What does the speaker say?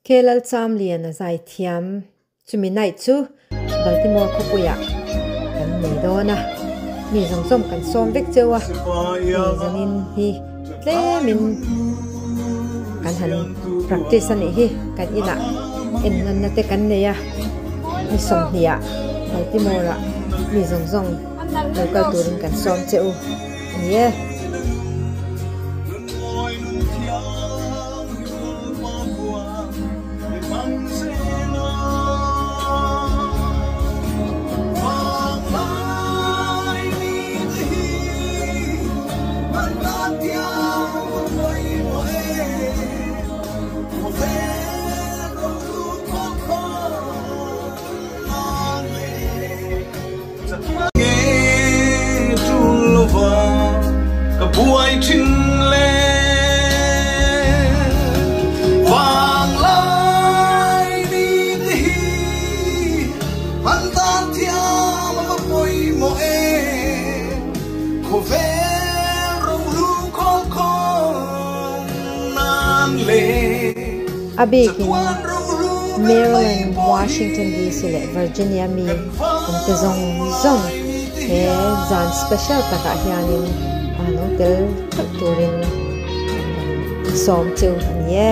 Kelal Chamlian a zai thiam. Chumi night chu Baltimore khawpuiah kan nei dawn a, mi zawng zawng kan sawm vek cheu a, hei zanin hi tlemin kan han practice a nih hi, kan inah ennawnna te kan nei a, ni sawmhnih ah Baltimore ah mi zawng zawng lo kal turin kan sawm che u a ni e. A bikin Maryland, Washington DC leh Virginia mi awmte zawng zawng he zan special takah hianin lo tel theuh turin sawm chu a ni e.